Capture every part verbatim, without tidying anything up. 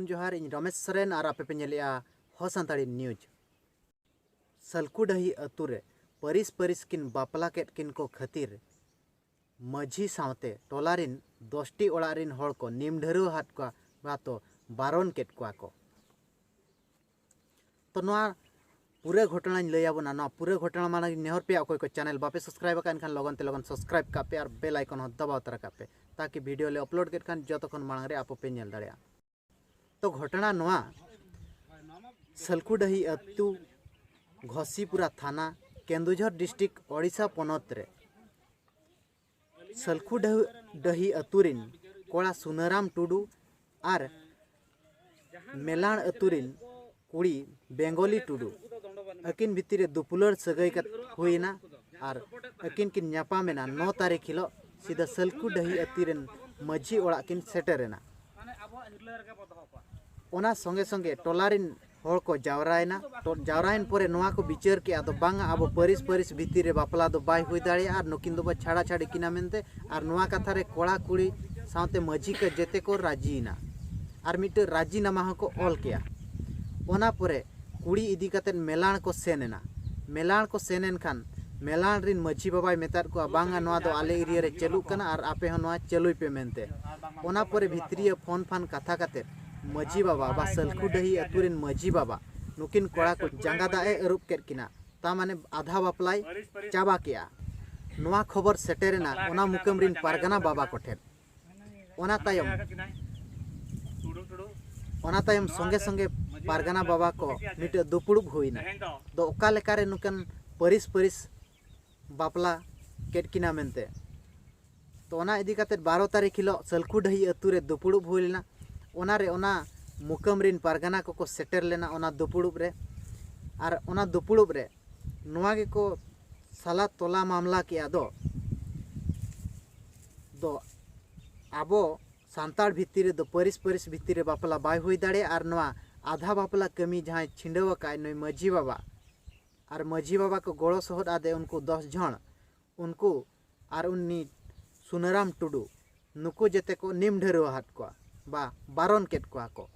ᱡᱚᱦᱟᱨ, ᱤᱧ ᱨᱚᱢᱮᱥ ᱥᱚᱨᱮᱱ ᱟᱨ ᱟᱯᱮ ᱯᱮ ᱧᱮᱞᱮᱜᱼᱟ ᱦᱚ ᱥᱟᱱᱛᱟᱲᱤ ᱱᱤᱭᱩᱡᱽ᱾ ᱥᱟᱞᱠᱩᱰᱟᱹᱦᱤ ᱟᱹᱛᱩ ᱨᱮ ᱯᱟᱹᱨᱤᱥ ᱯᱟᱹᱨᱤᱥ ᱠᱤᱱ ᱵᱟᱯᱞᱟ ᱠᱮᱫ ᱠᱤᱱ ᱠᱚ ᱠᱷᱟᱹᱛᱤᱨ ᱢᱟᱹᱡᱷᱤ ᱥᱟᱶᱛᱮ ᱴᱚᱞᱟ ᱨᱤᱱ ᱫᱚᱥᱴᱤ ᱚᱲᱟᱜ ᱨᱤᱱ ᱦᱚᱲ ᱠᱚ ᱱᱤᱢ ᱰᱷᱟᱹᱨᱣᱟᱹ ᱦᱟᱫ ᱠᱚᱣᱟ, ᱵᱟᱛᱚ ᱵᱟᱨᱚᱱ ᱠᱮᱫ ᱠᱚᱣᱟ ᱠᱚ᱾ ᱛᱚ ᱱᱚᱣᱟ ᱯᱩᱨᱟᱹ ᱜᱷᱚᱴᱚᱱᱟᱧ ᱞᱟᱹᱭ ᱟᱵᱚᱱᱟ᱾ ᱱᱚᱣᱟ ᱯᱩᱨᱟᱹ ᱜᱷᱚᱴᱚᱱᱟ ᱢᱟᱲᱟᱝ ᱤᱧ ᱱᱮᱦᱚᱨ ᱯᱮᱭᱟ, ᱚᱠᱚᱭ ᱠᱚ ᱪᱮᱱᱮᱞ ᱵᱟᱯᱮ ᱥᱟᱵᱥᱠᱨᱟᱭᱤᱵ ᱟᱠᱟᱫ, ᱮᱱᱠᱷᱟᱱ ᱞᱚᱜᱚᱱ ᱛᱮ ᱞᱚᱜᱚᱱ ᱥᱟᱵᱥᱠᱨᱟᱭᱤᱵ ᱠᱟᱜ ᱯᱮ ᱟᱨ ᱵᱮᱞ ᱟᱭᱠᱚᱱ ᱦᱚᱸ ᱫᱟᱵᱟᱣ ᱛᱚᱨᱟ ᱠᱟᱜ ᱯᱮ, ᱛᱟᱠᱤ ᱵᱷᱤᱰᱤᱭᱳ ᱞᱮ ᱟᱯᱞᱳᱰ ᱠᱮᱫ ᱠᱷᱟᱱ ᱡᱚᱛᱚ ᱠᱷᱚᱱ ᱢᱟᱲᱟᱝ ᱨᱮ ᱟᱯᱮ ᱯᱮ ᱧᱮᱞ ᱫᱟᱲᱮᱭᱟᱜᱼᱟ᱾ ᱛᱚ ᱜᱷᱚᱴᱚᱱᱟ ᱱᱚᱣᱟ, ᱥᱟᱞᱠᱩᱰᱟᱹᱦᱤ ᱟᱹᱛᱩ, ᱜᱷᱚᱥᱤᱯᱩᱨᱟ ᱛᱷᱟᱱᱟ, ᱠᱮᱱᱫᱩᱡᱷᱚᱨ ᱰᱤᱥᱴᱨᱤᱠᱴ, ᱳᱰᱤᱥᱟ ᱯᱚᱱᱚᱛ ᱨᱮ ᱥᱟᱞᱠᱷᱩᱰᱟᱹᱦᱤ ᱟᱹᱛᱩ ᱨᱤᱱ ᱠᱚᱲᱟ ᱥᱩᱱᱟᱹᱨᱟᱢ ᱴᱩᱰᱩ ᱟᱨ ᱢᱮᱞᱟᱲ ᱟᱹᱛᱩ ᱨᱤᱱ ᱠᱩᱲᱤ ᱵᱮᱝᱜᱚᱞᱤ ᱴᱩᱰᱩ, ᱟᱹᱠᱤᱱ ᱵᱷᱤᱛᱤᱨ ᱨᱮ ᱫᱩᱯᱩᱞᱟᱹᱲ ᱥᱟᱹᱜᱟᱹᱭ ᱠᱟᱛ-, ᱦᱩᱭᱮᱱᱟ ᱟᱨ ᱟᱹᱠᱤᱱ ᱠᱤᱱ ᱧᱟᱯᱟᱢᱮᱱᱟ᱾ ᱱᱚ ᱛᱟᱹᱨᱤᱠᱷ ᱦᱤᱞᱳᱜ ᱥᱤᱫᱷᱟᱹ ᱥᱟᱞᱠᱷᱩᱰᱟᱹᱦᱤ ᱟᱹᱛᱩ ᱨᱮᱱ ᱢᱟᱹᱡᱷᱤ ᱚᱲᱟᱜ ᱠᱤᱱ ᱥᱮᱴᱮᱨᱮᱱᱟ᱾ ᱚᱱᱟ ᱥᱚᱸᱜᱮ ᱥᱚᱸᱜᱮ ᱴᱚᱞᱟ ᱨᱤᱱ ᱦᱚᱲ ᱠᱚ ᱡᱟᱣᱨᱟᱭᱮᱱᱟ᱾ ᱴᱚ-, ᱡᱟᱣᱨᱟᱭᱮᱱ ᱯᱚᱨᱮ ᱱᱚᱣᱟ ᱠᱚ ᱵᱤᱪᱟᱹᱨ ᱠᱮᱜᱼᱟ, ᱟᱫᱚ ᱵᱟᱝᱟ, ᱟᱵᱚ ᱯᱟᱹᱨᱤᱥ ᱯᱟᱹᱨᱤᱥ ᱵᱷᱤᱛᱤᱨ ᱨᱮ ᱵᱟᱯᱞᱟ ᱫᱚ ᱵᱟᱭ ᱦᱩᱭ ᱫᱟᱲᱮᱭᱟᱜᱼᱟ ᱟᱨ ᱱᱩᱠᱤᱱ ᱫᱚᱵᱚ ᱪᱷᱟᱲᱟ ᱪᱷᱟᱹᱲᱤ ᱠᱤᱱᱟ ᱢᱮᱱᱛᱮ᱾ ᱟᱨ ᱱᱚᱣᱟ ᱠᱟᱛᱷᱟ ᱨᱮ ᱠᱚᱲᱟ ᱠᱩᱲᱤ ᱥᱟᱶᱛᱮ ᱢᱟᱹᱡᱷᱤ ᱠᱚ ᱡᱮᱛᱮ ᱠᱚ ᱨᱟᱹᱡᱤᱭᱮᱱᱟ ᱟᱨ ᱢᱤᱫᱴᱟᱹᱝ ᱨᱟᱹᱡᱤᱱᱟᱢᱟ ᱦᱚᱸᱠᱚ ᱚᱞ ᱠᱮᱜᱼᱟ᱾ ᱚᱱᱟ ᱯᱚᱨᱮ ᱠᱩᱲᱤ ᱤᱫᱤ ᱠᱟᱛᱮᱫ ᱢᱮᱞᱟᱲ ᱠᱚ ᱥᱮᱱ ᱮᱱᱟ᱾ ᱢᱮᱞᱟᱲ ᱠᱚ ᱥᱮᱱ ᱮᱱ ᱠᱷᱟᱱ ᱢᱮᱞᱟᱲ ᱨᱤᱱ ᱢᱟᱹᱡᱷᱤ ᱵᱟᱵᱟᱭ ᱢᱮᱛᱟᱫ ᱠᱚᱣᱟ, "ᱵᱟᱝᱟ, ᱱᱚᱣᱟ ᱫᱚ ᱟᱞᱮ ᱮᱨᱤᱭᱟ ᱨᱮ ᱪᱟᱹᱞᱩᱜ ᱠᱟᱱᱟ ᱟᱨ ᱟᱯᱮ ᱦᱚᱸ ᱱᱚᱣᱟ ᱪᱟᱹᱞᱩᱭ ᱯᱮ" ᱢᱮᱱᱛᱮ᱾ ᱚᱱᱟ ᱯᱚᱨᱮ ᱵᱷᱤᱛᱨᱤᱭᱟᱹ ᱯᱷᱳᱱ ᱯᱷᱟᱱ ᱠᱟᱛᱷᱟ ᱠᱟᱛᱮᱫ ᱢᱟᱹᱡᱷᱤ ᱵᱟᱵᱟ ᱵᱟ ᱥᱟᱞᱠᱷᱩᱰᱟᱹᱦᱤ ᱟᱹᱛᱩ ᱨᱤᱱ ᱢᱟᱹᱡᱷᱤ ᱵᱟᱵᱟ ᱱᱩᱠᱤᱱ ᱠᱚᱲᱟ ᱠᱚ ᱡᱟᱸᱜᱟ ᱫᱟᱜ ᱮ ᱟᱹᱨᱩᱵ ᱠᱮᱫ ᱠᱤᱱᱟ᱾ ᱛᱟ ᱢᱟᱱᱮ ᱟᱫᱷᱟ ᱵᱟᱯᱞᱟᱭ ᱪᱟᱵᱟ ᱠᱮᱜᱼᱟ᱾ ᱱᱚᱣᱟ ᱠᱷᱚᱵᱚᱨ ᱥᱮᱴᱮᱨᱮᱱᱟ ᱚᱱᱟ ᱢᱩᱠᱟᱹᱢ ᱨᱤᱱ ᱯᱟᱨᱜᱟᱱᱟ ᱵᱟᱵᱟ ᱠᱚᱴᱷᱮᱱ᱾ ᱚᱱᱟ ᱛᱟᱭᱚᱢ, ᱚᱱᱟ ᱛᱟᱭᱚᱢ ᱥᱚᱸᱜᱮ ᱥᱚᱸᱜᱮ ᱯᱟᱨᱜᱟᱱᱟ ᱵᱟᱵᱟ ᱠᱚ ᱢᱤᱫᱴᱟᱹᱝ ᱫᱩᱯᱩᱲᱩᱵ ᱦᱩᱭᱱᱟ᱾ ᱫᱚ ᱚᱠᱟ ᱞᱮᱠᱟᱨᱮ ᱱᱩᱠᱤᱱ ᱯᱟᱹᱨᱤᱥ ᱯᱟᱹᱨᱤᱥ ᱵᱟᱯᱞᱟ ᱠᱮᱫ ᱠᱤᱱᱟ ᱢᱮᱱᱛᱮ᱾ ᱛᱚ ᱚᱱᱟ ᱤᱫᱤ ᱠᱟᱛᱮᱫ ᱵᱟᱨᱚ ᱛᱟᱹᱨᱤᱠᱷ ᱦᱤᱞᱳᱜ ᱥᱟᱞᱠᱷᱩᱰᱟᱹᱦᱤ ᱟᱹᱛᱩ ᱨᱮ ᱫᱩᱯᱩᱲᱩᱵ ᱦᱩᱭ ᱞᱮᱱᱟ᱾ ᱚᱱᱟᱨᱮ ᱚᱱᱟ ᱢᱩᱠᱟᱹᱢ ᱨᱤᱱ ᱯᱟᱨᱜᱟᱱᱟ ᱠᱚᱠᱚ ᱥᱮᱴᱮᱨ ᱞᱮᱱᱟ ᱚᱱᱟ ᱫᱩᱯᱩᱲᱩᱵ ᱨᱮ᱾ ᱟᱨ ᱚᱱᱟ ᱫᱩᱯᱩᱲᱩᱵ ᱨᱮ ᱱᱚᱣᱟ ᱜᱮᱠᱚ ᱥᱟᱞᱟ ᱛᱚᱞᱟ ᱢᱟᱢᱞᱟ ᱠᱮᱜᱼᱟ ᱫᱚ, ᱫᱚ ᱟᱵᱚ ᱥᱟᱱᱛᱟᱲ ᱵᱷᱤᱛᱤᱨ ᱨᱮᱫᱚ ᱯᱟᱹᱨᱤᱥ ᱯᱟᱹᱨᱤᱥ ᱵᱷᱤᱛᱤᱨ ᱨᱮ ᱵᱟᱯᱞᱟ ᱵᱟᱭ ᱦᱩᱭ ᱫᱟᱲᱮᱭᱟᱜᱼᱟ᱾ ᱟᱨ ᱱᱚᱣᱟ ᱟᱫᱷᱟ ᱵᱟᱯᱞᱟ ᱠᱟᱹᱢᱤ ᱡᱟᱦᱟᱸᱭ ᱪᱷᱤᱸᱰᱟᱹᱣ ᱟᱠᱟᱫ ᱱᱩᱭ ᱢᱟᱹᱡᱷᱤ ᱵᱟᱵᱟ, ᱟᱨ ᱢᱟᱹᱡᱷᱤ ᱵᱟᱵᱟ ᱠᱚ ᱜᱚᱲᱚ ᱥᱚᱦᱚᱫ ᱟᱫᱮ ᱩᱱᱠᱩ ᱫᱚᱥ ᱡᱚᱱ, ᱩᱱᱠᱩ ᱟᱨ ᱩᱱᱤ ᱥᱩᱱᱟᱹᱨᱟᱢ ᱴᱩᱰᱩ, ᱱᱩᱠᱩ ᱡᱮᱛᱮ ᱠᱚ ᱱᱤᱢ ᱰᱷᱟᱹᱨᱣᱟᱹ ᱟᱫ ᱠᱚᱣᱟ ᱵᱟ ᱵᱟᱨᱚᱱ ᱠᱮᱫ ᱠᱚᱣᱟ ᱠᱚ᱾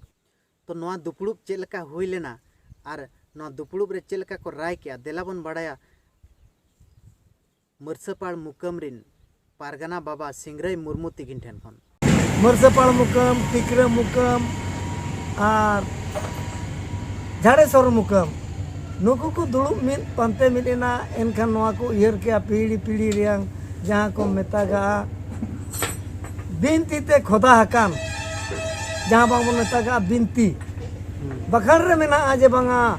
ᱱᱚᱣᱟ ᱫᱩᱯᱲᱩᱵ ᱪᱮᱫ ᱞᱮᱠᱟ ᱦᱩᱭ ᱞᱮᱱᱟ ᱟᱨ ᱱᱚᱣᱟ ᱫᱩᱯᱲᱩᱵ ᱨᱮ ᱪᱮᱫ ᱞᱮᱠᱟ ᱠᱚ ᱨᱟᱭ ᱠᱮᱜᱼᱟ, ᱫᱮᱞᱟ ᱵᱚᱱ ᱵᱟᱲᱟᱭᱟ ᱢᱟᱹᱨᱥᱟᱹᱯᱟᱲ ᱢᱩᱠᱟᱹᱢ ᱨᱤᱱ ᱯᱟᱨᱜᱟᱱᱟ ᱵᱟᱵᱟ ᱥᱤᱝᱨᱟᱹᱭ ᱢᱩᱨᱢᱩ ᱛᱤᱠᱤᱱ ᱴᱷᱮᱱ ᱠᱷᱚᱱ᱾ ᱢᱟᱹᱨᱥᱟᱹᱯᱟᱲ ᱢᱩᱠᱟᱹᱢ, ᱴᱤᱠᱨᱟᱹ ᱢᱩᱠᱟᱹᱢ ᱟᱨ ᱡᱷᱟᱲᱮᱥᱚᱨ ᱢᱩᱠᱟᱹᱢ, ᱱᱩᱠᱩ ᱠᱚ ᱫᱩᱲᱩᱵ ᱢᱤᱫ ᱯᱟᱱᱛᱮ ᱢᱤᱫ ᱮᱱᱟ᱾ ᱮᱱᱠᱷᱟᱱ ᱱᱚᱣᱟ ᱠᱚ ᱩᱭᱦᱟᱹᱨ ᱠᱮᱜᱼᱟ, ᱯᱤᱲᱦᱤ ᱯᱤᱲᱦᱤ ᱨᱮᱭᱟᱝ ᱡᱟᱦᱟᱸ ᱠᱚ ᱢᱮᱛᱟᱜᱟᱜᱼᱟ ᱵᱤᱱᱛᱤ ᱛᱮ ᱠᱷᱚᱫᱟ ᱟᱠᱟᱱ, ᱡᱟᱦᱟᱸ ᱵᱟᱝᱵᱚᱱ ᱢᱮᱛᱟᱜᱟᱜᱼᱟ ᱵᱤᱱᱛᱤ᱾ ᱵᱟᱠᱷᱟᱱ ᱨᱮ ᱢᱮᱱᱟᱜᱼᱟ ᱡᱮ ᱵᱟᱝᱟ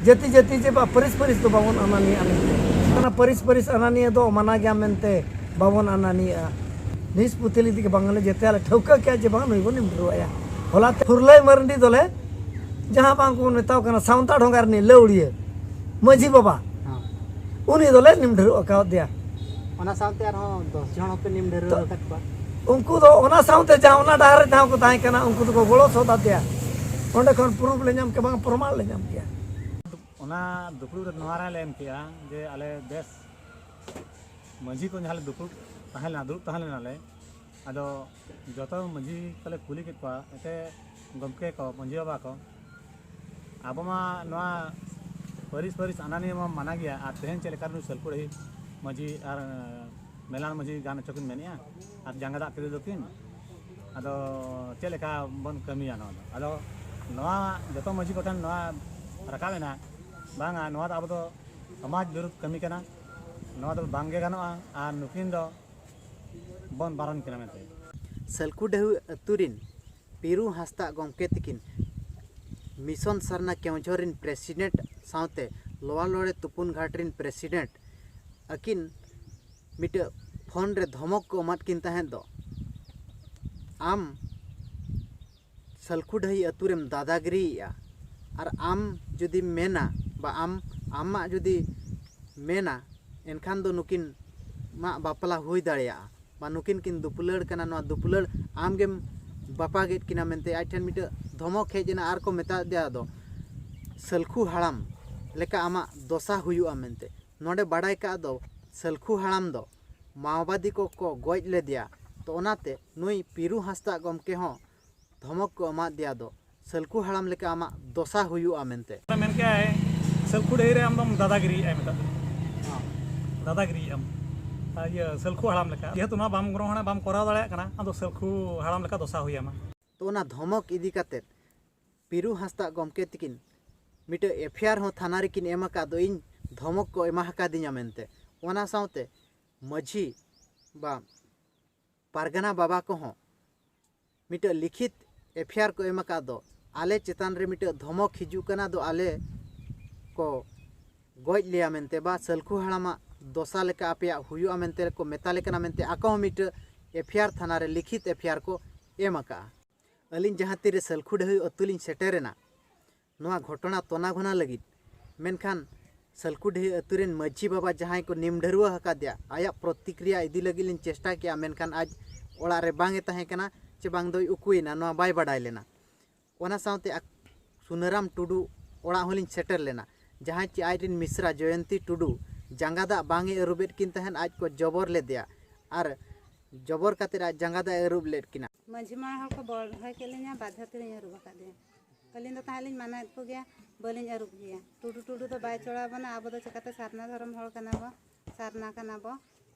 ᱡᱟᱹᱛᱤ ᱡᱟᱹᱛᱤ ᱡᱮ ᱵᱟ ᱯᱟᱹᱨᱤᱥ ᱯᱟᱹᱨᱤᱥ ᱫᱚ ᱵᱟᱵᱚᱱ ᱟᱱᱟᱱᱤᱭᱟᱜᱼᱟ ᱢᱮᱱᱛᱮ᱾ ᱚᱱᱟ ᱯᱟᱹᱨᱤᱥ ᱯᱟᱹᱨᱤᱥ ᱟᱱᱟᱱᱤᱭᱟᱹ ᱫᱚ ᱢᱟᱱᱟ ᱜᱮᱭᱟ ᱢᱮᱱᱛᱮ ᱵᱟᱵᱚᱱ ᱟᱱᱟᱱᱤᱭᱟᱜᱼᱟ᱾ ᱱᱤᱥ ᱯᱩᱛᱷᱤ ᱞᱤᱫᱤ ᱜᱮ ᱵᱟᱝ ᱞᱮ ᱡᱮᱛᱮ ᱟᱞᱮ ᱴᱷᱟᱹᱣᱠᱟᱹ ᱠᱮᱜᱼᱟ ᱡᱮ ᱵᱟᱝ ᱱᱩᱭ ᱵᱚᱱ ᱮᱢ ᱰᱷᱮᱨᱚᱜ ᱟᱭᱟ᱾ ᱦᱚᱞᱟ ᱛᱮ ᱯᱷᱩᱨᱞᱟᱹᱭ ᱢᱟᱨᱰᱤ ᱫᱚᱞᱮ ᱡᱟᱦᱟᱸ ᱵᱟᱝ ᱠᱚ ᱢᱮᱛᱟᱣ ᱠᱟᱱᱟ ᱥᱟᱶᱛᱟ ᱰᱷᱚᱸᱜᱟ ᱨᱤᱱᱤᱡ ᱞᱟᱹᱣᱲᱤᱭᱟᱹ ᱢᱟᱹᱡᱷᱤ ᱵᱟᱵᱟ, ᱦᱮᱸ᱾ ᱩᱱᱤ ᱫᱚᱞᱮ ᱱᱤᱢ ᱰᱷᱮᱨᱚᱜ ᱟᱠᱟᱫᱮᱭᱟ᱾ ᱚᱱᱟ ᱥᱟᱶᱛᱮ ᱟᱨᱦᱚᱸ ᱫᱚᱥ ᱡᱚᱱ ᱦᱚᱸᱯᱮ ᱱᱤᱢ ᱰᱷᱮᱨᱚᱜ ᱛᱚ, ᱟᱠᱟᱫ ᱠᱚᱣᱟ᱾ ᱩᱱᱠᱩ ᱫᱚ ᱚᱱᱟ ᱥᱟᱶᱛᱮ ᱡᱟᱦᱟᱸ ᱚᱱᱟ ᱰᱟᱦᱟᱨ ᱨᱮ ᱡᱟᱦᱟᱸ ᱠᱚ ᱛᱟᱦᱮᱸ ᱠᱟᱱᱟ, ᱩᱱᱠᱩ ᱫᱚᱠᱚ ᱜᱚᱲᱚ ᱥᱚᱫ ᱟᱫᱮᱭᱟ᱾ ᱚᱸᱰᱮ ᱠᱷᱚᱱ ᱯᱨᱩᱯᱷ ᱞᱮ ᱧᱟᱢ ᱠᱮᱭᱟ, ᱵᱟᱝ ᱯᱨᱚᱢᱟᱱ ᱞᱮ ᱧᱟᱢ ᱠᱮᱭᱟ᱾ ᱚᱱᱟ ᱫᱩᱯᱲᱩᱵ ᱨᱮ ᱱᱚᱣᱟ ᱨᱟᱭ ᱞᱮ ᱮᱢ ᱠᱮᱜᱼᱟ ᱡᱮ ᱟᱞᱮ ᱵᱮᱥ ᱢᱟᱹᱡᱷᱤ ᱠᱚ ᱡᱟᱦᱟᱸ ᱞᱮ ᱫᱩᱯᱲᱩᱵ ᱛᱟᱦᱮᱸ ᱞᱮᱱᱟ, ᱫᱩᱲᱩᱵ ᱛᱟᱦᱮᱸ ᱞᱮᱱᱟᱞᱮ, ᱟᱫᱚ ᱡᱚᱛᱚ ᱢᱟᱹᱡᱷᱤ ᱠᱚᱞᱮ ᱠᱩᱞᱤ ᱠᱮᱫ ᱠᱚᱣᱟ, ᱮᱱᱛᱮ ᱜᱚᱢᱠᱮ ᱠᱚ, ᱢᱟᱹᱡᱷᱤ ᱵᱟᱵᱟ ᱠᱚ, ᱟᱵᱚ ᱢᱟ ᱱᱚᱣᱟ ᱯᱟᱹᱨᱤᱥ ᱯᱟᱹᱨᱤᱥ ᱟᱱᱟᱱᱤᱭᱟᱹ ᱢᱟ ᱢᱟᱱᱟ ᱜᱮᱭᱟ, ᱟᱨ ᱛᱮᱦᱮᱧ ᱪᱮᱫ ᱞᱮᱠᱟ ᱱᱩᱭ ᱥᱟᱹᱞᱠᱩᱲ ᱰᱟᱹᱦᱤ ᱢᱟᱹᱡᱷᱤ ᱟᱨ ᱢᱮᱞᱟᱱ ᱢᱟᱹᱡᱷᱤ ᱜᱟᱱ ᱦᱚᱪᱚ ᱠᱤᱱ ᱢᱮᱱᱮᱜᱼᱟ, ᱟᱨ ᱡᱟᱸᱜᱟ ᱫᱟᱜ ᱠᱮᱫᱮ ᱫᱚᱠᱤᱱ, ᱟᱫᱚ ᱪᱮᱫ ᱞᱮᱠᱟ ᱵᱚᱱ ᱠᱟᱹᱢᱤᱭᱟ ᱱᱚᱣᱟ ᱫᱚ? ᱟᱫᱚ ᱱᱚᱣᱟ ᱡᱚᱛᱚ ᱢᱟᱹᱡᱷᱤ ᱠᱚᱴᱷᱮᱱ ᱱᱚᱣᱟ ᱨᱟᱠᱟᱵ ᱮᱱᱟ, ᱵᱟᱝᱟ, ᱱᱚᱣᱟ ᱫᱚ ᱟᱵᱚ ᱫᱚ ᱥᱚᱢᱟᱡᱽ ᱵᱤᱨᱩᱫᱷ ᱠᱟᱹᱢᱤ ᱠᱟᱱᱟ, ᱱᱚᱣᱟ ᱫᱚ ᱵᱟᱝᱜᱮ ᱜᱟᱱᱚᱜᱼᱟ, ᱟᱨ ᱱᱩᱠᱤᱱ ᱫᱚ ᱵᱚᱱ ᱵᱟᱨᱚᱱ ᱠᱤᱱᱟ ᱢᱮᱱᱛᱮ᱾ ᱥᱟᱹᱞᱠᱩᱰᱟᱹᱦᱩ ᱟᱹᱛᱩ ᱨᱤᱱ ᱯᱤᱨᱩ ᱦᱟᱸᱥᱫᱟᱜ ᱜᱚᱢᱠᱮ ᱛᱤᱠᱤᱱ ᱢᱤᱥᱚᱱ ᱥᱟᱨᱱᱟ ᱠᱮᱣᱡᱷᱚᱨ ᱨᱤᱱ ᱯᱨᱮᱥᱤᱰᱮᱱᱴ ᱥᱟᱶᱛᱮ ᱞᱚᱣᱟ ᱞᱚᱲᱮ ᱛᱩᱯᱩᱱ ᱜᱷᱟᱴ ᱨᱤᱱ ᱯᱨᱮᱥᱤᱰᱮᱱᱴ ᱟᱹᱠᱤᱱ ᱢᱤᱫᱴᱟᱹᱜ ᱯᱷᱳᱱ ᱨᱮ ᱫᱷᱚᱢᱚᱠ ᱠᱚ ᱮᱢᱟᱫ ᱠᱤᱱ ᱛᱟᱦᱮᱸᱫ ᱫᱚ, ᱟᱢ ᱥᱟᱹᱞᱠᱷᱩᱰᱟᱹᱦᱤ ᱟᱹᱛᱩ ᱨᱮᱢ ᱫᱟᱫᱟᱜᱤᱨᱤᱭᱮᱜᱼᱟ, ᱟᱨ ᱟᱢ ᱡᱩᱫᱤᱢ ᱢᱮᱱᱟ ᱵᱟ ᱟᱢ ᱟᱢᱟᱜ ᱡᱩᱫᱤ ᱢᱮᱱᱟ, ᱮᱱᱠᱷᱟᱱ ᱫᱚ ᱱᱩᱠᱤᱱ ᱢᱟᱜ ᱵᱟᱯᱞᱟ ᱦᱩᱭ ᱫᱟᱲᱮᱭᱟᱜᱼᱟ, ᱵᱟ ᱱᱩᱠᱤᱱ ᱠᱤᱱ ᱫᱩᱯᱞᱟᱹᱲ ᱠᱟᱱᱟ, ᱱᱚᱣᱟ ᱫᱩᱯᱞᱟᱹᱲ ᱟᱢᱜᱮᱢ ᱵᱟᱯᱟᱜᱮᱫ ᱠᱤᱱᱟ ᱢᱮᱱᱛᱮ ᱟᱡ ᱴᱷᱮᱱ ᱢᱤᱫᱴᱟᱹᱜ ᱫᱷᱚᱢᱚᱠ ᱦᱮᱡ ᱮᱱᱟ᱾ ᱟᱨ ᱠᱚ ᱢᱮᱛᱟ ᱫᱮᱭᱟ ᱫᱚ, ᱥᱟᱹᱞᱠᱷᱩ ᱦᱟᱲᱟᱢ ᱞᱮᱠᱟ ᱟᱢᱟᱜ ᱫᱚᱥᱟ ᱦᱩᱭᱩᱜᱼᱟ ᱢᱮᱱᱛᱮ᱾ ᱱᱚᱰᱮ ᱵᱟᱲᱟᱭ ᱠᱟᱜ ᱫᱚ, ᱥᱟᱹᱞᱠᱷᱩ ᱦᱟᱲᱟᱢ ᱫᱚ ᱢᱟᱣᱵᱟᱫᱤ ᱠᱚ ᱠᱚ ᱜᱚᱡ ᱞᱮᱫᱮᱭᱟ᱾ ᱛᱚ ᱚᱱᱟᱛᱮ ᱱᱩᱭ ᱯᱤᱨᱩ ᱦᱟᱸᱥᱫᱟᱜ ᱜᱚᱢᱠᱮ ᱦᱚᱸ ᱫᱷᱚᱢᱚᱠ ᱠᱚ ᱮᱢᱟᱫ ᱫᱮᱭᱟ ᱫᱚ, ᱥᱟᱹᱞᱠᱷᱩ ᱦᱟᱲᱟᱢ ᱞᱮᱠᱟ ᱟᱢᱟᱜ ᱫᱚᱥᱟ ᱦᱩᱭᱩᱜᱼᱟ ᱢᱮᱱᱛᱮ᱾ ᱢᱮᱱ ᱠᱮᱜᱼᱟᱭ, ᱥᱟᱹᱞᱠᱷᱩ ᱰᱟᱹᱦᱤ ᱨᱮ ᱟᱢ ᱫᱚᱢ ᱫᱟᱫᱟᱜᱤᱨᱤᱭᱮᱫᱼᱟ, ᱢᱮᱛᱟᱜ ᱫᱚ ᱫᱟᱫᱟᱜᱤᱨᱤᱭᱮᱫᱼᱟᱢ᱾ ᱟᱨ ᱤᱭᱟᱹ ᱥᱟᱹᱞᱠᱷᱩ ᱦᱟᱲᱟᱢ ᱞᱮᱠᱟ, ᱡᱮᱦᱮᱛᱩ ᱱᱚᱣᱟ ᱵᱟᱢ ᱜᱨᱚᱦᱚᱱᱟ, ᱵᱟᱢ ᱠᱚᱨᱟᱣ ᱫᱟᱲᱮᱭᱟᱜ ᱠᱟᱱᱟ, ᱟᱫᱚ ᱥᱟᱹᱞᱠᱷᱩ ᱦᱟᱲᱟᱢ ᱞᱮᱠᱟ ᱫᱚᱥᱟ ᱦᱩᱭ ᱟᱢᱟ᱾ ᱛᱚ ᱚᱱᱟ ᱫᱷᱚᱢᱚᱠ ᱤᱫᱤ ᱠᱟᱛᱮᱫ ᱯᱤᱨᱩ ᱦᱟᱸᱥᱫᱟᱜ ᱜᱚᱢᱠᱮ ᱛᱤᱠᱤᱱ ᱢᱤᱫᱴᱟᱹᱝ ᱮᱯᱷ ᱟᱭ ᱟᱨ ᱦᱚᱸ ᱛᱷᱟᱱᱟ ᱨᱮᱠᱤᱱ ᱮᱢ ᱟᱠᱟᱫ ᱫᱚ, ᱤᱧ ᱫᱷᱚᱢᱚᱠ ᱠᱚ ᱮᱢᱟ ᱟᱠᱟᱫᱤᱧᱟ ᱢᱮᱱᱛᱮ᱾ ᱚᱱᱟ ᱥᱟᱶᱛᱮ ᱢᱟᱹᱡᱷᱤ ᱵᱟ ᱯᱟᱨᱜᱟᱱᱟ ᱵᱟᱵᱟ ᱠᱚᱦᱚᱸ ᱢᱤᱫᱴᱟᱹᱝ ᱞᱤᱠᱷᱤᱛ ᱮᱯᱷ ᱟᱭ ᱟᱨ ᱠᱚ ᱮᱢ ᱟᱠᱟᱫ ᱫᱚ, ᱟᱞᱮ ᱪᱮᱛᱟᱱ ᱨᱮ ᱢᱤᱫᱴᱟᱹᱝ ᱫᱷᱚᱢᱚᱠ ᱦᱤᱡᱩᱜ ᱠᱟᱱᱟ ᱫᱚ, ᱟᱞᱮ ᱠᱚ ᱜᱚᱡ ᱞᱮᱭᱟ ᱢᱮᱱᱛᱮ ᱵᱟ ᱥᱟᱹᱞᱠᱷᱩ ᱦᱟᱲᱟᱢᱟᱜ ᱫᱚᱥᱟ ᱞᱮᱠᱟ ᱟᱯᱮᱭᱟᱜ ᱦᱩᱭᱩᱜᱼᱟ ᱢᱮᱱᱛᱮ ᱠᱚ ᱢᱮᱛᱟ ᱞᱮ ᱠᱟᱱᱟ ᱢᱮᱱᱛᱮ ᱟᱠᱚ ᱦᱚᱸ ᱢᱤᱫᱴᱟᱹᱝ ᱮᱯᱷ ᱟᱭ ᱟᱨ ᱛᱷᱟᱱᱟ ᱨᱮ ᱞᱤᱠᱷᱤᱛ ᱮᱯᱷ ᱟᱭ ᱟᱨ ᱠᱚ ᱮᱢ ᱟᱠᱟᱜᱼᱟ᱾ ᱟᱹᱞᱤᱧ ᱡᱟᱦᱟᱸ ᱛᱤᱨᱮ ᱥᱟᱹᱞᱠᱷᱩ ᱰᱟᱹᱦᱤ ᱟᱹᱛᱩ ᱞᱤᱧ ᱥᱮᱴᱮᱨᱮᱱᱟ ᱱᱚᱣᱟ ᱜᱷᱚᱴᱚᱱᱟ ᱛᱚᱱᱟ ᱜᱷᱚᱱᱟ ᱞᱟᱹᱜᱤᱫ, ᱢᱮᱱᱠᱷᱟᱱ ᱥᱟᱹᱞᱠᱷᱩ ᱰᱟᱹᱦᱤ ᱟᱹᱛᱩ ᱨᱮᱱ ᱢᱟᱹᱡᱷᱤ ᱵᱟᱵᱟ ᱡᱟᱦᱟᱸᱭ ᱠᱚ ᱱᱤᱢ ᱰᱷᱟᱹᱨᱣᱟᱹ ᱟᱠᱟᱫᱮᱭᱟ, ᱟᱭᱟᱜ ᱯᱨᱚᱛᱤᱠᱨᱤᱭᱟ ᱤᱫᱤ ᱞᱟᱹᱜᱤᱫ ᱞᱤᱧ ᱪᱮᱥᱴᱟ ᱠᱮᱜᱼᱟ, ᱢᱮᱱᱠᱷᱟᱱ ᱟᱡ ᱚᱲᱟᱜ ᱨᱮ ᱵᱟᱝ ᱮ ᱛᱟᱦᱮᱸ ᱠᱟᱱᱟ ᱪᱮ ᱵᱟᱝ ᱫᱚᱭ ᱩᱠᱩᱭᱮᱱᱟ, ᱱᱚᱣᱟ ᱵᱟᱭ ᱵᱟᱰᱟᱭ ᱞᱮᱱᱟ᱾ ᱚᱱᱟ ᱥᱟᱶᱛᱮ ᱟᱠ- ᱥᱩᱱᱟᱹᱨᱟᱢ ᱴᱩᱰᱩ ᱚᱲᱟᱜ ᱦᱚᱸᱞᱤᱧ ᱥᱮᱴᱮᱨ ᱞᱮᱱᱟ, ᱡᱟᱦᱟᱸᱭ ᱪᱮ ᱟᱡᱨᱮᱱ ᱢᱤᱥᱨᱟ ᱡᱚᱭᱚᱱᱛᱤ ᱴᱩᱰᱩ ᱡᱟᱸᱜᱟ ᱫᱟᱜ ᱵᱟᱝ ᱮ ᱟᱹᱨᱩᱵᱮᱫ ᱠᱤᱱ ᱛᱟᱦᱮᱸᱫ, ᱟᱡ ᱠᱚ ᱡᱚᱵᱚᱨ ᱞᱮᱫᱮᱭᱟ᱾ ᱟᱨ ᱡᱚᱵᱚᱨ ᱠᱟᱛᱮᱫ ᱟᱡ ᱡᱟᱸᱜᱟ ᱫᱟᱜ ᱮ ᱟᱹᱨᱩᱵ ᱞᱮᱫ ᱠᱤᱱᱟ᱾ ᱢᱟᱹᱡᱷᱤ ᱢᱚᱬᱮ ᱦᱚᱲ ᱠᱚ ᱵᱚᱲᱦᱮ ᱠᱮᱫ ᱞᱤᱧᱟ, ᱵᱟᱫᱷᱟ ᱛᱮᱞᱤᱧ ᱟᱹᱨᱩᱵ ᱟᱠᱟᱫᱮᱭᱟ᱾ ᱟᱹᱞᱤᱧ ᱫᱚ ᱛᱟᱦᱮᱸᱫ ᱞᱤᱧ ᱢᱟᱱᱟᱭᱮᱫ ᱠᱚᱜᱮᱭᱟ, ᱵᱟᱹᱞᱤᱧ ᱟᱹᱨᱩᱵ ᱜᱮᱭᱟ᱾ ᱴᱩᱰᱩ ᱴᱩᱰᱩ ᱫᱚ ᱵᱟᱭ ᱪᱚᱲᱟᱣ ᱵᱚᱱᱟ, ᱟᱵᱚ ᱫᱚ ᱪᱤᱠᱟᱹᱛᱮ ᱥᱟᱨᱱᱟ ᱫᱷᱚᱨᱚᱢ ᱦᱚᱲ ᱠᱟᱱᱟ ᱵᱚ, ᱥᱟᱨᱱᱟ ᱠᱟᱱᱟ ᱵᱚ,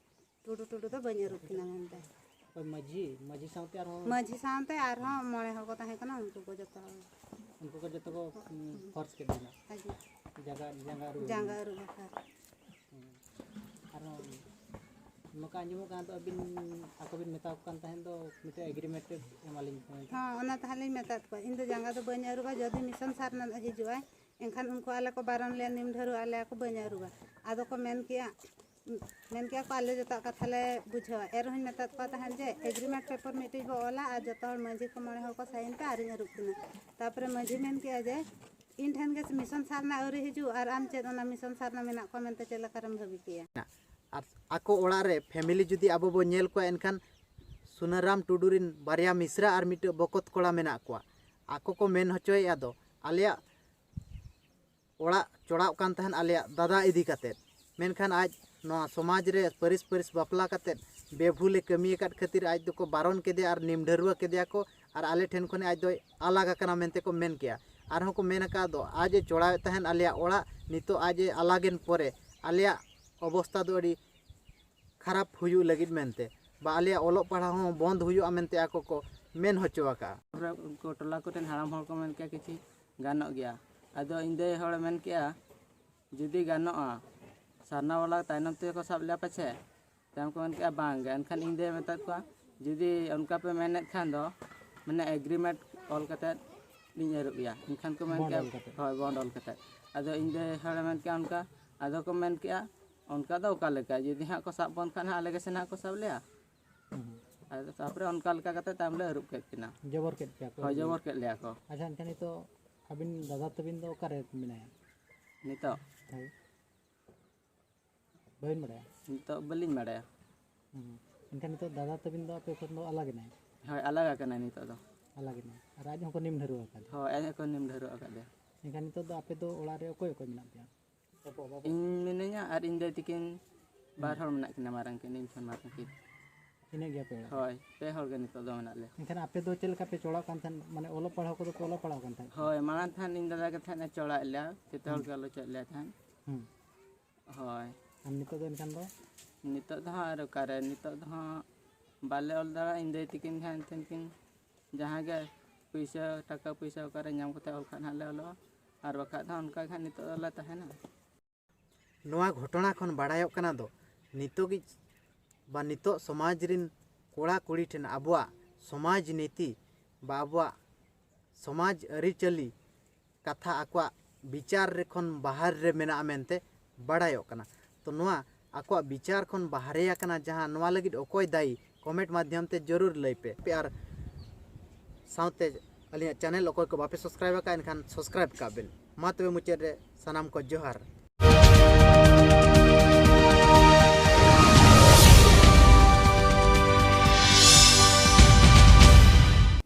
ᱴᱩᱰᱩ ᱴᱩᱰᱩ ᱫᱚ ᱵᱟᱹᱧ ᱟᱹᱨᱩᱵ ᱠᱤᱱᱟ ᱢᱮᱱᱛᱮ᱾ ᱚᱠᱚᱭ ᱢᱟᱹᱡᱷᱤ? ᱢᱟᱹᱡᱷᱤ ᱥᱟᱶᱛᱮ ᱟᱨᱦᱚᱸ ᱢᱟᱹᱡᱷᱤ ᱥᱟᱶᱛᱮ ᱟᱨᱦᱚᱸ ᱢᱚᱬᱮ ᱦᱚᱲ ᱠᱚ ᱛᱟᱦᱮᱸ ᱠᱟᱱᱟ, ᱩᱱᱠᱩ ᱠᱚ ᱡᱚᱛᱚ ᱦᱚᱲ᱾ ᱩᱱᱠᱩ ᱠᱚ ᱡᱚᱛᱚ ᱠᱚ ᱯᱷᱚᱨᱥ ᱠᱮᱫ ᱵᱤᱱᱟ ᱦᱤᱡᱩᱜ ᱡᱟᱸᱜᱟ ᱡᱟᱸᱜᱟ ᱟᱹᱨᱩᱵ? ᱡᱟᱸᱜᱟ ᱟᱹᱨᱩᱵ ᱵᱟᱠᱷᱨᱟ᱾ ᱟᱨᱦᱚᱸ ᱱᱚᱝᱠᱟ ᱟᱸᱡᱚᱢᱚᱜ ᱠᱟᱱᱟ ᱛᱚ, ᱟᱹᱵᱤᱱ ᱟᱠᱚ ᱵᱤᱱ ᱢᱮᱛᱟ ᱠᱚ ᱠᱟᱱ ᱛᱟᱦᱮᱸᱫ ᱫᱚ ᱢᱤᱫᱴᱮᱱ ᱮᱜᱽᱨᱤᱢᱮᱱᱴ ᱮᱢᱟᱞᱤᱧ ᱯᱮ ᱢᱮᱱᱛᱮ᱾ ᱦᱚᱸ, ᱚᱱᱟ ᱛᱟᱦᱮᱸ ᱞᱤᱧ ᱢᱮᱛᱟᱫ ᱠᱚᱣᱟ, ᱤᱧ ᱫᱚ ᱡᱟᱸᱜᱟ ᱫᱚ ᱵᱟᱹᱧ ᱟᱹᱨᱩᱵᱟ, ᱡᱩᱫᱤ ᱢᱤᱥᱚᱱ ᱥᱟᱨ ᱱᱟᱜ ᱦᱤᱡᱩᱜᱼᱟᱭ, ᱮᱱᱠᱷᱟᱱ ᱩᱱᱠᱩ ᱟᱞᱮ ᱠᱚ ᱵᱟᱨᱚᱱ ᱞᱮᱭᱟ, ᱱᱤᱢ ᱰᱷᱟᱹᱨᱩ ᱟᱞᱮᱭᱟ ᱠᱚ, ᱵᱟᱹᱧ ᱟᱹᱨᱩᱵᱟ᱾ ᱟᱫᱚ ᱠᱚ ᱢᱮᱱ ᱠᱮᱜᱼᱟ, ᱢᱮᱱ ᱠᱮᱜᱼᱟ ᱠᱚ, ᱟᱞᱮ ᱡᱚᱛᱚᱣᱟᱜ ᱠᱟᱛᱷᱟ ᱞᱮ ᱵᱩᱡᱷᱟᱹᱣᱟ᱾ ᱮᱱ ᱨᱮᱦᱚᱸᱧ ᱢᱮᱛᱟᱫ ᱠᱚᱣᱟ ᱛᱟᱦᱮᱸᱫ ᱡᱮ ᱮᱜᱽᱨᱤᱢᱮᱱᱴ ᱯᱮᱯᱟᱨ ᱢᱤᱫᱴᱤᱡ ᱵᱚ ᱚᱞᱟ ᱟᱨ ᱡᱚᱛᱚ ᱦᱚᱲ ᱢᱟᱹᱡᱷᱤ ᱠᱚ ᱢᱚᱬᱮ ᱦᱚᱲ ᱠᱚ ᱥᱟᱭᱤᱱ ᱯᱮ ᱟᱨᱤᱧ ᱟᱹᱨᱩᱵ ᱠᱤᱱᱟ᱾ ᱛᱟᱨᱯᱚᱨᱮ ᱢᱟᱹᱡᱷᱤ ᱢᱮᱱ ᱠᱮᱜᱼᱟ ᱡᱮ, ᱤᱧ ᱴᱷᱮᱱ ᱜᱮ ᱢᱤᱥᱚᱱ ᱥᱟᱨᱱᱟ ᱟᱹᱣᱨᱤ ᱦᱤᱡᱩᱜ ᱟᱨ ᱟᱢ ᱪᱮᱫ ᱚᱱᱟ ᱢᱤᱥᱚᱱ ᱥᱟᱨᱱᱟ ᱢᱮᱱᱟᱜ ᱠᱚᱣᱟ ᱢᱮᱱᱛᱮ ᱪᱮᱫ ᱞᱮᱠᱟᱨᱮᱢ ᱵᱷᱟᱹᱵᱤ ᱠᱮᱭᱟ? ᱟᱨ ᱟᱠᱚ ᱚᱲᱟᱜ ᱨᱮ ᱯᱷᱮᱢᱮᱞᱤ ᱡᱩᱫᱤ ᱟᱵᱚ ᱵᱚ ᱧᱮᱞ ᱠᱚᱣᱟ, ᱮᱱᱠᱷᱟᱱ ᱥᱩᱱᱟᱨᱟᱢ ᱴᱩᱰᱩ ᱨᱮᱱ ᱵᱟᱨᱭᱟ ᱢᱤᱥᱨᱟ ᱟᱨ ᱢᱤᱫᱴᱟᱹᱝ ᱵᱚᱠᱚᱛ ᱠᱚᱲᱟ ᱢᱮᱱᱟᱜ ᱠᱚᱣᱟ᱾ ᱟᱠᱚ ᱠᱚ ᱢᱮᱱ ᱦᱚᱪᱚᱭᱮᱫᱼᱟ ᱫᱚ, ᱟᱞᱮᱭᱟᱜ ᱚᱲᱟᱜ ᱪᱚᱲᱟᱣ ᱠᱟᱱ ᱛᱟᱦᱮᱸᱫ ᱟᱞᱮᱭᱟᱜ ᱫᱟᱫᱟ ᱤᱫᱤ ᱠᱟᱛᱮᱫ, ᱢᱮᱱᱠᱷᱟᱱ ᱟᱡ ᱱᱚᱣᱟ ᱥᱚᱢᱟᱡᱽ ᱨᱮ ᱯᱟᱹᱨᱤᱥ ᱯᱟᱹᱨᱤᱥ ᱵᱟᱯᱞᱟ ᱠᱟᱛᱮᱫ ᱵᱮᱵᱷᱩᱞᱮ ᱠᱟᱹᱢᱤ ᱟᱠᱟᱫ ᱠᱷᱟᱹᱛᱤᱨ ᱟᱡ ᱫᱚᱠᱚ ᱵᱟᱨᱚᱱ ᱠᱮᱫᱮᱭᱟ ᱟᱨ ᱱᱤᱢ ᱰᱷᱟᱹᱨᱣᱟᱹ ᱠᱮᱫᱮᱭᱟ ᱠᱚ᱾ ᱟᱨ ᱟᱞᱮ ᱴᱷᱮᱱ ᱠᱷᱚᱱᱮ ᱟᱡ ᱫᱚᱭ ᱟᱞᱟᱜ ᱟᱠᱟᱱᱟ ᱢᱮᱱᱛᱮ ᱠᱚ ᱢᱮᱱ ᱠᱮᱜᱼᱟ᱾ ᱟᱨᱦᱚᱸ ᱠᱚ ᱢᱮᱱ ᱟᱠᱟᱫ ᱫᱚ, ᱟᱡ ᱮ ᱪᱚᱲᱟᱣᱮᱫ ᱛᱟᱦᱮᱱ ᱟᱞᱮᱭᱟᱜ ᱚᱲᱟᱜ, ᱱᱤᱛᱚᱜ ᱟᱡ ᱮ ᱟᱞᱟᱜᱮᱱ ᱯᱚᱨᱮ ᱟᱞᱮᱭᱟᱜ ᱚᱵᱚᱥᱛᱟ ᱫᱚ ᱟᱹᱰᱤ ᱠᱷᱟᱨᱟᱯ ᱦᱩᱭᱩᱜ ᱞᱟᱹᱜᱤᱫ ᱢᱮᱱᱛᱮ, ᱵᱟ ᱟᱞᱮᱭᱟᱜ ᱚᱞᱚᱜ ᱯᱟᱲᱦᱟᱣ ᱦᱚᱸ ᱵᱚᱱᱫ ᱦᱩᱭᱩᱜᱼᱟ ᱢᱮᱱᱛᱮ ᱟᱠᱚ ᱠᱚ ᱢᱮᱱ ᱦᱚᱪᱚ ᱟᱠᱟᱫᱼᱟ᱾ ᱩᱱᱠᱩ ᱴᱚᱞᱟ ᱠᱚᱨᱮᱱ ᱦᱟᱲᱟᱢ ᱦᱚᱲ ᱠᱚ ᱢᱮᱱ ᱠᱮᱜᱼᱟ ᱠᱤᱪᱷᱤ ᱜᱟᱱᱚᱜ ᱜᱮᱭᱟ᱾ ᱟᱫᱚ ᱤᱧ ᱫᱟᱹᱭ ᱦᱚᱲᱮ ᱢᱮᱱ ᱠᱮᱜᱼᱟ, ᱡᱩᱫᱤ ᱜᱟᱱᱚᱜᱼᱟ, ᱥᱟᱨᱱᱟ ᱵᱟᱞᱟ ᱛᱟᱭᱱᱚᱢ ᱛᱮᱠᱚ ᱥᱟᱵ ᱞᱮᱭᱟ ᱯᱟᱪᱷᱮ᱾ ᱛᱟᱭᱚᱢ ᱠᱚ ᱢᱮᱱ ᱠᱮᱜᱼᱟ, ᱵᱟᱝ ᱜᱮ᱾ ᱮᱱᱠᱷᱟᱱ ᱤᱧ ᱫᱚᱭ ᱢᱮᱛᱟᱫ ᱠᱚᱣᱟ, ᱡᱩᱫᱤ ᱚᱱᱠᱟ ᱯᱮ ᱢᱮᱱᱮᱫ ᱠᱷᱟᱱ ᱫᱚ, ᱢᱟᱱᱮ ᱮᱜᱽᱨᱤᱢᱮᱱᱴ ᱚᱞ ᱠᱟᱛᱮᱫ ᱞᱤᱧ ᱟᱹᱨᱩᱵ ᱮᱭᱟ᱾ ᱮᱱᱠᱷᱟᱱ ᱠᱚ ᱢᱮᱱ ᱵᱚᱱᱰ ᱠᱮᱜᱼᱟ, ᱚᱞ ᱠᱟᱛᱮᱫ᱾ ᱦᱳᱭ, ᱵᱚᱱᱰ ᱚᱞ ᱠᱟᱛᱮᱫ᱾ ᱟᱫᱚ ᱤᱧ ᱫᱚ ᱦᱚᱲᱮ ᱢᱮᱱ ᱠᱮᱜᱼᱟ ᱚᱱᱠᱟ, ᱟᱫᱚ ᱠᱚ ᱢᱮᱱ ᱠᱮᱜᱼᱟ, ᱚᱱᱠᱟ ᱫᱚ ᱚᱠᱟ ᱞᱮᱠᱟ? ᱡᱩᱫᱤ ᱦᱟᱸᱜ ᱠᱚ ᱥᱟᱵ ᱵᱚᱱ ᱠᱷᱟᱱ ᱦᱟᱸᱜ ᱟᱞᱮ ᱜᱮᱥᱮ ᱦᱟᱸᱜ ᱠᱚ ᱥᱟᱵ ᱞᱮᱭᱟ᱾ ᱦᱩᱸ᱾ ᱟᱫᱚ ᱛᱟᱨᱯᱚᱨᱮ ᱚᱱᱠᱟ ᱞᱮᱠᱟ ᱠᱟᱛᱮᱫ ᱛᱟᱭᱚᱢ ᱞᱮ ᱟᱹᱨᱩᱵ ᱠᱮᱫ ᱠᱤᱱᱟ᱾ ᱡᱚᱵᱚᱨ ᱠᱮᱫ ᱯᱮᱭᱟ ᱠᱚ? ᱦᱳᱭ, ᱡᱚᱵᱚᱨ ᱠᱮᱫ ᱞᱮᱭᱟ ᱠᱚ᱾ ᱟᱪᱪᱷᱟ, ᱮᱱᱠᱷᱟᱱ ᱱᱤᱛᱚᱜ ᱟᱹᱵᱤᱱ ᱫᱟᱫᱟ ᱛᱟᱹᱵᱤᱱ ᱫᱚ ᱚᱠᱟᱨᱮ ᱢᱮᱱᱟᱭᱟ? ᱱᱤᱛᱚᱜ? ᱦᱳᱭ᱾ ᱵᱟᱹᱵᱤᱱ ᱵᱟᱲᱟᱭᱟ? ᱱᱤᱛᱚᱜ ᱵᱟᱹᱞᱤᱧ ᱵᱟᱲᱟᱭᱟ᱾ ᱦᱩᱸ᱾ ᱮᱱᱠᱷᱟᱱ ᱱᱤᱛᱚᱜ ᱫᱟᱫᱟ ᱛᱟᱹᱵᱤᱱ ᱫᱚ ᱟᱯᱮ ᱠᱷᱚᱱ ᱫᱚ ᱟᱞᱟᱜᱽ ᱮᱱᱟᱭ? ᱦᱳᱭ, ᱟᱞᱟᱜᱽ ᱟᱠᱟᱱᱟᱭ ᱱᱤᱛᱚᱜ ᱫᱚ᱾ ᱟᱞᱟᱜᱽ ᱮᱱᱟᱭ᱾ ᱟᱨ ᱟᱡ ᱦᱚᱸᱠᱚ ᱱᱤᱢ ᱰᱷᱟᱹᱨᱣᱟᱹ ᱟᱠᱟᱫᱮᱭᱟ? ᱦᱳᱭ, ᱟᱡ ᱦᱚᱸᱠᱚ ᱱᱤᱢ ᱰᱷᱟᱹᱨᱣᱟᱹ ᱟᱠᱟᱫᱮᱭᱟ᱾ ᱮᱱᱠᱷᱟᱱ ᱱᱤᱛᱚᱜ ᱫᱚ ᱟᱯᱮ ᱫᱚ ᱚᱲᱟᱜ ᱨᱮ ᱚᱠᱚᱭ ᱚᱠᱚᱭ ᱢᱮᱱᱟᱜ ᱯᱮᱭᱟ? ᱤᱧ ᱢᱤᱱᱟᱹᱧᱟ ᱟᱨ ᱤᱧ ᱫᱟᱹᱭ ᱛᱤᱠᱤᱱ ᱵᱟᱨ ᱦᱚᱲ ᱢᱮᱱᱟᱜ ᱠᱤᱱᱟ, ᱢᱟᱨᱟᱝ ᱠᱤᱱ, ᱤᱧ ᱠᱷᱚᱱ ᱢᱟᱨᱟᱝ ᱠᱤᱱ᱾ ᱤᱱᱟᱹᱜ ᱜᱮᱭᱟ ᱯᱮ ᱚᱲᱟᱜ? ᱦᱳᱭ, ᱯᱮ ᱦᱚᱲ ᱜᱮ ᱱᱤᱛᱚᱜ ᱫᱚ ᱢᱮᱱᱟᱜ ᱞᱮᱭᱟ᱾ ᱮᱱᱠᱷᱟᱱ ᱟᱯᱮ ᱫᱚ ᱪᱮᱫ ᱞᱮᱠᱟ ᱯᱮ ᱪᱚᱲᱟᱜ ᱠᱟᱱ ᱛᱟᱦᱮᱸᱫ? ᱢᱟᱱᱮ ᱚᱞᱚᱜ ᱯᱟᱲᱦᱟᱣ ᱠᱚᱫᱚ ᱯᱮ ᱚᱞᱚᱜ ᱯᱟᱲᱦᱟᱣ ᱠᱟᱱ ᱛᱟᱦᱮᱸᱫ? ᱦᱳᱭ, ᱢᱟᱲᱟᱝ ᱛᱟᱦᱮᱸᱫ ᱤᱧ ᱫᱟᱫᱟ ᱜᱮ ᱛᱟᱦᱮᱸᱫ ᱮ ᱪᱚᱲᱟᱣᱮᱫ ᱞᱮᱭᱟ, ᱡᱚᱛᱚ ᱦᱚᱲ ᱦᱩᱸ᱾ ᱜᱮ ᱚᱞ ᱦᱚᱪᱚᱭᱮᱫ ᱞᱮᱭᱟ ᱛᱟᱦᱮᱸᱫ᱾ ᱦᱩᱸ᱾ ᱦᱳᱭ᱾ ᱟᱨ ᱱᱤᱛᱚᱜ ᱫᱚ ᱮᱱᱠᱷᱟᱱ ᱫᱚ? ᱱᱤᱛᱚᱜ ᱫᱚ ᱦᱟᱸᱜ ᱟᱨ ᱚᱠᱟᱨᱮ, ᱱᱤᱛᱚᱜ ᱫᱚ ᱦᱟᱸᱜ ᱵᱟᱞᱮ ᱚᱞ ᱫᱟᱲᱮᱭᱟᱜᱼᱟ᱾ ᱤᱧ ᱫᱟᱹᱭ ᱛᱤᱠᱤᱱ ᱜᱮ ᱦᱟᱸᱜ ᱮᱱᱛᱮᱱ ᱠᱤᱱ ᱡᱟᱦᱟᱸ ᱜᱮ ᱯᱩᱭᱥᱟᱹ, ᱴᱟᱠᱟ ᱯᱩᱭᱥᱟᱹ ᱚᱠᱟᱨᱮ ᱧᱟᱢ ᱠᱟᱛᱮ ᱚᱞ ᱠᱷᱟᱱ ᱦᱟᱸᱜ ᱞᱮ ᱚᱞᱚᱜᱼᱟ, ᱟᱨ ᱵᱟᱠᱷᱟᱡ ᱫᱚ ᱚᱱᱠᱟ ᱜᱮ ᱦᱟᱸᱜ ᱱᱤᱛᱚᱜ ᱫᱚᱞᱮ ᱛᱟᱦᱮᱱᱟ᱾ ᱱᱚᱣᱟ ᱜᱷᱚᱴᱚᱱᱟ ᱠᱷᱚᱱ ᱵᱟᱲᱟᱭᱚᱜ ᱠᱟᱱᱟ ᱫᱚ, ᱱᱤᱛᱚᱜᱤᱡ ᱵᱟ ᱱᱤᱛᱚᱜ ᱥᱚᱢᱟᱡᱽ ᱨᱤᱱ ᱠᱚᱲᱟ ᱠᱩᱲᱤ ᱴᱷᱮᱱ ᱟᱵᱚᱣᱟᱜ ᱥᱚᱢᱟᱡᱽ ᱱᱤᱛᱤ ᱵᱟ ᱟᱵᱚᱣᱟᱜ ᱥᱚᱢᱟᱡᱽ ᱟᱹᱨᱤᱪᱟᱹᱞᱤ ᱠᱟᱛᱷᱟ ᱟᱠᱚᱣᱟᱜ ᱵᱤᱪᱟᱨ ᱨᱮ ᱠᱷᱚᱱ ᱵᱟᱦᱟᱨ ᱨᱮ ᱢᱮᱱᱟᱜᱼᱟ ᱢᱮᱱᱛᱮ ᱵᱟᱲᱟᱭᱚᱜ ᱠᱟᱱᱟ᱾ ᱛᱚ ᱱᱚᱣᱟ ᱟᱠᱚᱣᱟᱜ ᱵᱤᱪᱟᱨ ᱠᱷᱚᱱ ᱵᱟᱦᱨᱮ ᱟᱠᱟᱱᱟ ᱡᱟᱦᱟᱸ, ᱱᱚᱣᱟ ᱞᱟᱹᱜᱤᱫ ᱚᱠᱚᱭ ᱫᱟᱭᱤ? ᱠᱚᱢᱮᱱᱴ ᱢᱟᱫᱽᱫᱷᱚᱢ ᱛᱮ ᱡᱟᱹᱨᱩᱲ ᱞᱟᱹᱭ ᱯᱮ᱾ ᱟᱨ ᱥᱟᱶᱛᱮ ᱟᱹᱞᱤᱧᱟᱜ ᱪᱮᱱᱮᱞ ᱚᱠᱚᱭ ᱠᱚ ᱵᱟᱯᱮ ᱥᱟᱵᱥᱠᱨᱟᱭᱤᱵ ᱟᱠᱟᱫ, ᱮᱱᱠᱷᱟᱱ ᱥᱟᱵᱥᱠᱨᱟᱭᱤᱵ ᱠᱟᱜ ᱵᱮᱱ᱾ ᱢᱟ ᱛᱚᱵᱮ ᱢᱩᱪᱟᱹᱫ ᱨᱮ ᱥᱟᱱᱟᱢ ᱠᱚ ᱡᱚᱦᱟᱨ᱾